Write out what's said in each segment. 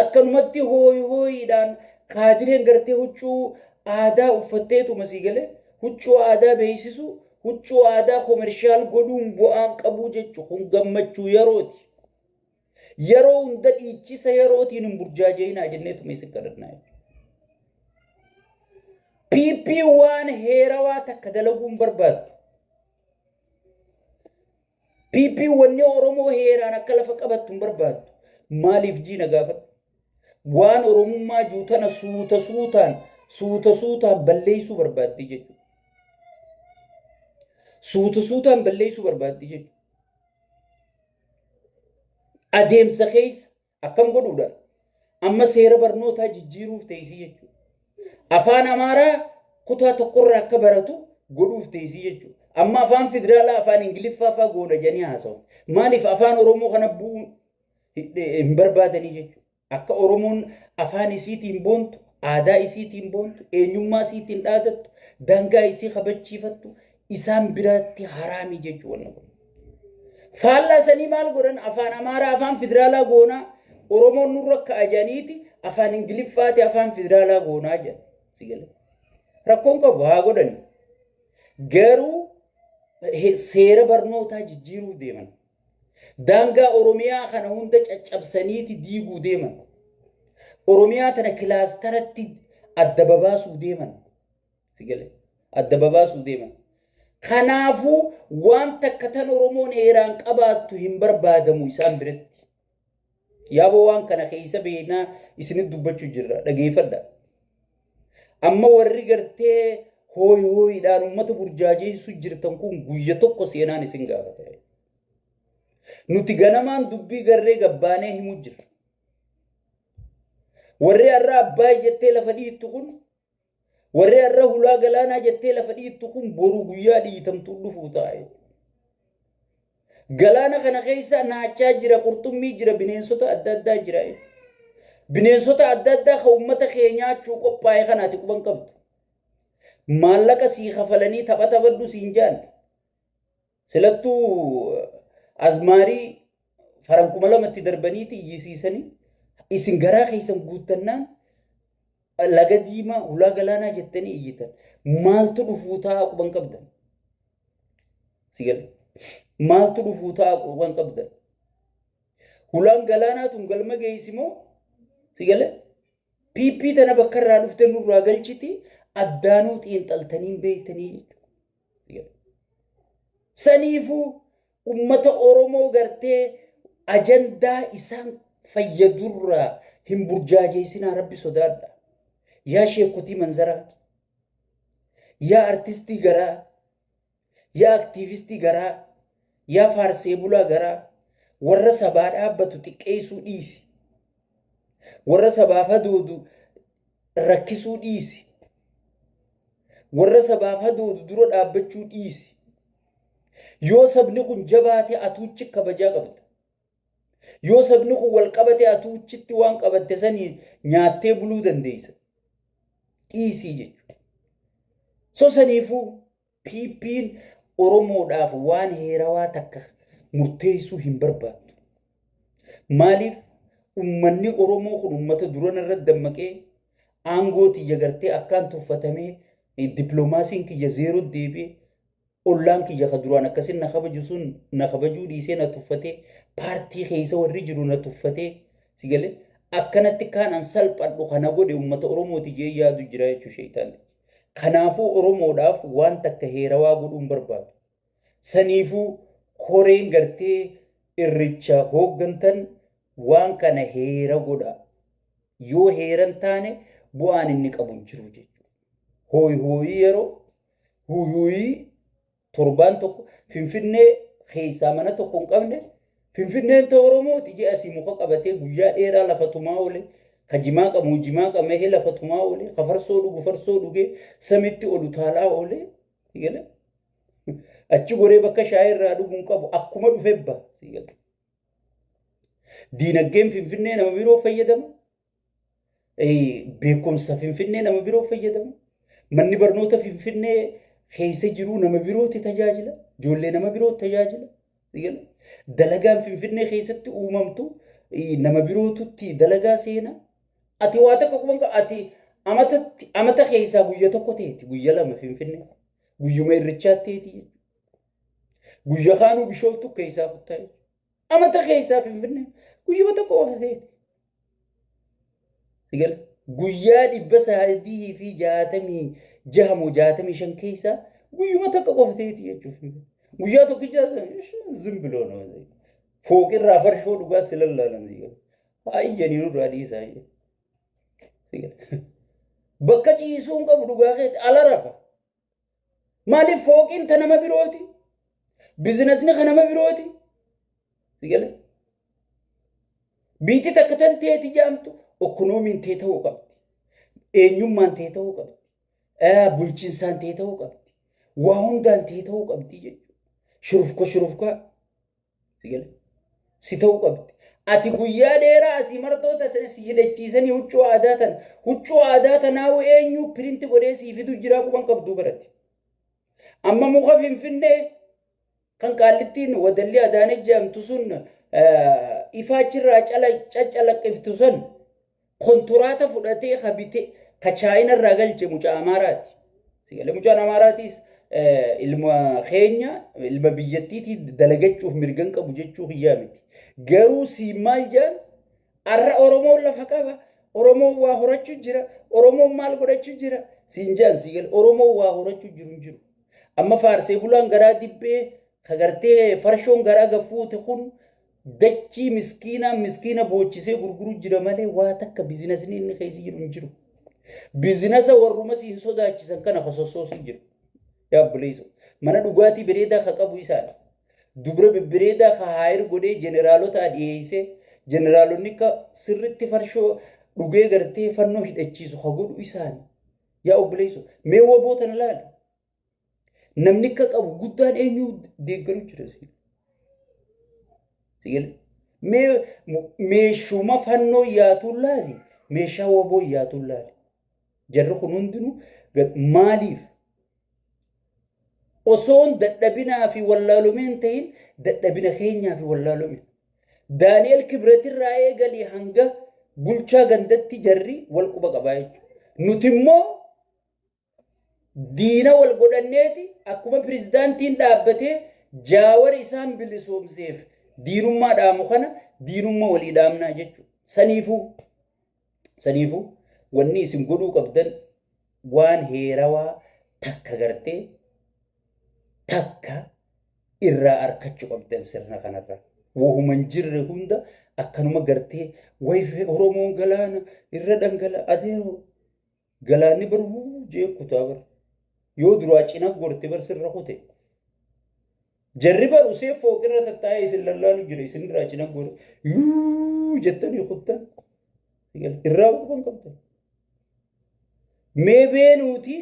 Akkanumatti hooyi hooyiidhaan kaadireen gartee huccuu aadaa uffatteetuma sii galee huccuu aadaa beeksisu, huccuu aadaa commercial godhuun bu'aan qabuu jechuudha. Kun gammachuu yerooti. Yeroo hunda dhiichisa yerootiin hin burjaaja'inaa jenneetuma isin kadhannaa jechuudha. PP waan heerawaa takka dalaguu hin barbaaddu. PP wanni Oromoo heeraan akka lafa qabattu hin barbaaddu. Maaliif jiina gaafadhu? Waan Oromummaa jiru tana suuta suutaan suuta suutaan balleessuu barbaaddi jechuudha. Suuta suutaan balleessuu barbaaddi jechuudha. Adeemsa keessa akkam godhuudha? Amma seera barnootaa jijjiiruuf teessii jechuudha. Afaan Amaaraa kutaa tokkorraa akka baratu godhuuf teessii jechuudha. Amma afaan federaalaa afaan Ingiliffaa fa'aa goona jedhanii haasawu. Maaliif afaan Oromoo kana bu'uu hin barbaadanii jechuudha. Akka Oromoon afaan isiitiin boontu, aadaa isiitiin boontu, eenyummaa isiitiin dhaadattu, daangaa isii kabachiifattu isaan biraatti haraamii jechuudha wanni kun. Faallaa sanii maal godhan afaan Amaaraa afaan federaalaa goonaa Oromoon nurra ka'a jedhaniiti afaan Ingiliffaati afaan federaalaa goonaa jedhan. Si galee. Rakkoon qabu haa godhani. Garuu seera barnootaa jijjiiruuf deeman. Daangaa Oromiyaa kana hunda caccabsaniiti diiguu deeman. Oromiyaa tana kilaastaratti adda babaasuu deeman. Si galee? Adda babaasuu deeman. Kanaafuu waan takka tan Oromoon heeraan qabaattu hin barbaadamu isaan biratti. Yaaboo waan kana keessa beeknaa isinit dubbachuu jirra dhageeffadha. Amma warri gartee hooyi hooyiidhaan uummata burjaajeessu jirtan kun guyya tokko seenaan isin gaafata. Nuti ganamaan dubbii garree gabbaanee himu jirra. Warri har'a abbaa jettee lafa dhiittu kun, warri har'a hulaa galaanaa jettee lafa dhiittu kun boru guyyaa dhiitamtuu dhufuu ta'a. Galaana kana keessa naachaa jira, qurxummii jira, bineensota adda addaa jira. Bineensota adda addaa kan uummata kee nyaachuu qophaa'e kanaati quban qabdu. Maallaqa sii kafalanii tapha taphadhu siin jaan. Silattuu azmaarii faran 2000tti darbaniiti iyyisiisanii isin garaa keessan guuttannaan laga diimaa hulaa galaanaa jettanii iyyitan. Maaltu dhufuu ta'a quban qabdan? Si gale. Maaltu dhufuu ta'a quban qabdan? Hulaan galaanaa tun galma geessi moo? Si gale. PP tana bakka irraa dhufte nurraa galchiti addaanuu xiinxaltanii hin beektanii jechuudha. Saniifuu ummata Oromoo gartee ajandaa isaan fayyadurraa hin burjaajeessinaa rabbi sodaadha. Yaa sheekotii manzaraa, yaa artistii garaa, yaa aktiivistii garaa, yaa faarsee bulaa garaa, warra sabaa dhaabbatu xiqqeessuu dhiisi. Warra sabaaf hadoodu rakkisuu dhiisi. Warra sabaaf hadoodu dura dhaabbachuu dhiisi. Yoo sabni kun jabaate atuuchi kabajaa qabda. Yoo sabni kun wal qabate atuuchitti waan qabatte sanii nyaattee buluu dandeessa. Dhiisii jechuudha. So saniifuu PP'n Oromoodhaaf waan heerawaa takka murteessuu hin barbaaddu. Maaliif ummanni Oromoo kun ummata durana irratti dammaqee aangoo tiyya gartee akkaan tuffatamee dippiloomaasiin kiyya zeeroo deebi'ee ollaan kiyya ka duraan akkasin na kabaju sun na kabajuu dhiisee na tuffatee paartii keessa warri jiru na tuffatee si galee akkanatti kaan an salphadhu kana godhe ummata Oromooti jee yaadu jira jechuu sheeytaanni. Kanaafuu Oromoodhaaf waan takka heerawaa godhuu hin barbaadu. Saniifuu koreen gartee irricha hooggantan waan kana heera godha. Yoo heeran taane bu'aan inni qabu hin jiru jechuudha. Hooyi hooyii yeroo huuyuuyii torbaan tokko Finfinnee keessaa mana tokko hin qabne Finfinneen ta'e Oromooti jee asii muka qabatee guyyaa dheeraa lafa tumaa oole ka jimaa qabu jimaa qabee lafa tumaa oole ka farsoo dhugu farsoo dhugee samitti ol utaalaa oole gale achi goree bakka shaayii irraa dhuguu hin qabu akkuma dhufe ba diinagdeen Finfinnee nama biroo fayyadama. Beekumsa Finfinnee nama biroo fayyadamu. Manni barnoota Finfinnee keessa jiru nama birootti tajaajila. Ijoollee nama birootti tajaajila. Dalagaan Finfinnee keessatti uumamtu Nama birootutti dalagaa seena. Ati waa takka quban ati amatatti amata keessaa guyya tokko teeti guyya lama Finfinnee guyyuma irrichaa teeti jechuudha. Guyya kaanuu Bishooftu keessaa kuttaa jechuudha. Amata keessaa Finfinnee guyyuma tokko qofa teeti. Sigala guyyaa 366 moo 65 keessaa guyyuma takka qofa teeti jechuudha. Guyyaa tokkicha ዝም ብሎ ነው fooqirraa farshoo dhugaa si lallaalan sigala. Ayyanii nurraa dhiisaa. Bakka ciisuu hin qabu dhugaa keeti ala rafa. Maaliif fooqiin ta nama birooti? Bizinasni ka nama birooti? Sigala. Biitti takka tan teeti jaamtu ekonomiin tee ta'uu qabdi. Eenyummaan tee ta'uu qabdi. Bulchiinsaan tee ta'uu qabdi. Waa hundaan tee ta'uu qabdi jechuudha. Shurufka shurufkaa. Sigala. Si ta'uu qabdi. Ati guyyaa dheeraa asii martoota sana si hidhachiisanii huccuu aadaa tana. Huccuu aadaa tanaa eenyu print godhee sii fidu jiraa quban qabduu barate. Amma muka Finfinnee kan Qaallittiin wadalli Adaanech jedhamtu sun ifaachirraa caccalaqqiftu san konturaata fudhatee ka bite ka Chaayinarraa galche mucaa Amaaraati. Sigalee mucaan Amaaraatiis ilma keenya ilma biyyattiitii dalagachuuf mirgan qabu jechuu kiyyaa miti. Garuu siin maal jaan arra Oromoon lafa qaba. Oromoon waa horachuu jira. Oromoon maal godhachuu jira. Siin jaan sigalee Oromoon waa horachuu jiru hin jiru. Amma faarsee bulaan garaa dibbee kagartee farshoon garaa gafuute kun dachii miskiinaa miskiina boochisee gurguruu jira malee waa takka bizinasni inni keessa jiru hin jiru. Bizinasa warruma siin sodaachisan kana kosossoosii jiru. Yaa obboleessa mana dhugaatii bareedaa ka qabu isaadha. Dubra bebbereedaa ka hire godhee jeneraalota dhiyeessee jeneraalonni akka sirritti farshoo dhugee gartee fannoo hidhachiisu ka godhu isaani. Yaa obboleessa mee woboo tana laali. Namni akka qabu guddaan eenyu deeggaru jira. Mee meeshuma fannoo yaatuun laali. Meeshaa woboo yaatuun laali. Jarri kun hundinuu maaliif? Osoon dadhabinaa fi wallaalumee hin ta'in dadhabina keenyaa fi wallaalumee. Daani'el Kibratirraa eegalii hanga bulchaa gandatti jarri wal quba qabaa jechuudha. Nuti immoo diina wal godhanneeti akkuma pirezidaantiin dhaabbatee Jaawar isaan bilisoomseef diinummaa dhaamu kana diinummaa walii dhaamnaa jechuudha. Saniifuu wanni isin godhuu qabdan waan heerawaa takka gartee takka irraa arkachuu qabdan sirna kanarraa. Wahuma hin jirre hunda akkanuma gartee wayi Oromoon galaana irra dhangala adeeroo galaanni bar wuu jee kutaa bar yoo duraa cina gorte bar sirra kute. Jarri bar usee fooqirra tattaa'ee isin lallaalu jira isin irraa cina gore yuu jettanii kuttan irraa quban qabdan. Mee beenuuti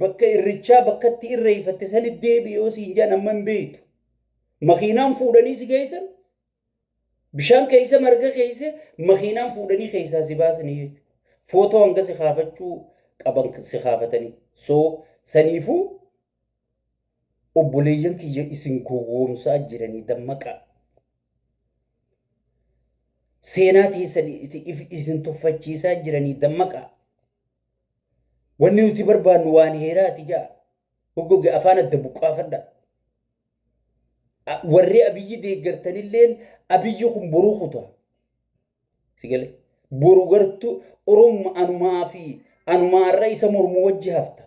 bakka irrichaa bakkatti irreeffatte sanitti deebi'i yoo siin jaan amma hin beektu. Makiinaan fuudhanii si geessan bishaan keessa marga keessa makiinaan fuudhanii keessaa si baasanii jechuudha. Footoo hanga si kaafachuu qaban si kaafatanii. So saniifuu obboleeyyan kiyya isin gowwoomsaa jiranii dammaqaa. Seenaa teessan isin tuffachiisaa jiranii dammaqaa. Wanni nuti barbaannu waan heeraati jaa. Goggoge afaan adda buqqaafadha. Warri Abiyyi deeggartanilleen Abiyyi kun boruu kuta. Sigale boru gartuu Oromoo anumaa fi anumaarra isa mormu wajji hafta.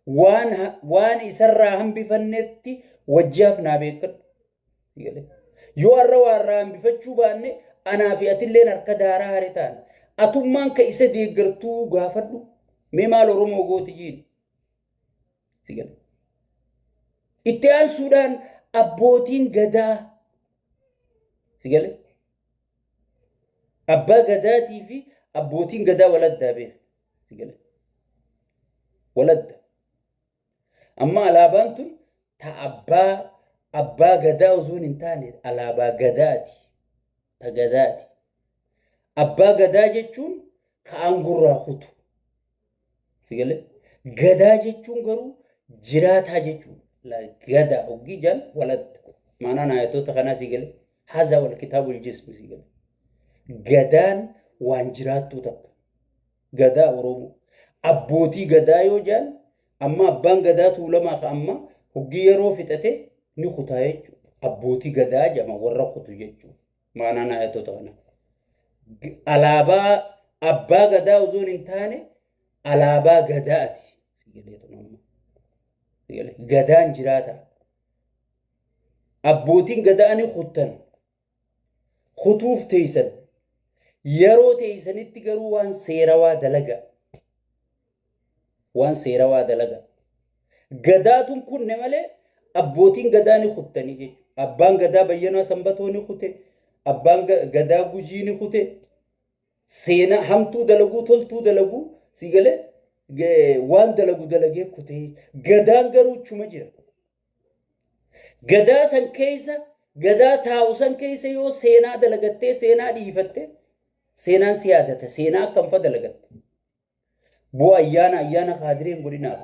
Waan isarraa hambifannetti wajji hafnaa beekadhu. Sigale yoo har'a waa irraa hambifachuu baanne anaa fi atilleen harka daaraa hare taana. Atummaan ka isa deeggartuu gaafadhu. Mee maal Oromoo gooti jiin. Sigale. Itti aansuudhaan abbootiin gadaa. Sigale. Abbaa gadaatii fi abbootiin gadaa waladdaa beeku. Sigale. Waladda. Amma alaabaan tun ta abbaa gadaa osoo hin taane alaabaa gadaati. Ta gadaati. Abbaa gadaa jechuun ka aangorraa kutu. Sigale. Gadaa jechuun garuu jiraataa jechuudha. Gadaa oggii jaan waladda. Maanaan ayatoota kanaa sigale. Haza wal kitaabul jismi sigale. Gadaan waan jiraattuu takka. Gadaa Oromoo. Abbootii gadaa yoo jedhan amma abbaan gadaa Tuulamaa ka amma hoggii yeroo fixate ni kutaa jechuudha. Abbootii gadaa jedhama warra kutu jechuudha. Maanaan ayatoota kana. Alaabaa abbaa gadaa osoo hin taane alaabaa gadaati. Gadaan jiraata. Abbootiin gadaa ni kuttan. Kutuuf teessan. Yeroo teessanitti garuu waan seerawaa dalaga. Waan seerawaa dalaga. Gadaatun kunne malee abbootiin gadaa ni kuttanii jechuudha. Abbaan gadaa Bayyanaa Sanbatoo ni kute. Abbaan gadaa Gujii ni kute. Seenaa hamtuu dalaguu toltuu dalaguu si galee waan dalagu dalagee kutee. Gadaan garuu chuma jira. Gadaa san keessa gadaa taa'u san keessa yoo seenaa dalagattee seenaa dhiifatte seenaan si yaadata. Seenaa akkam fa dalagatte. Boo ayyaana ayyaana kaadiree hin godhinaaf.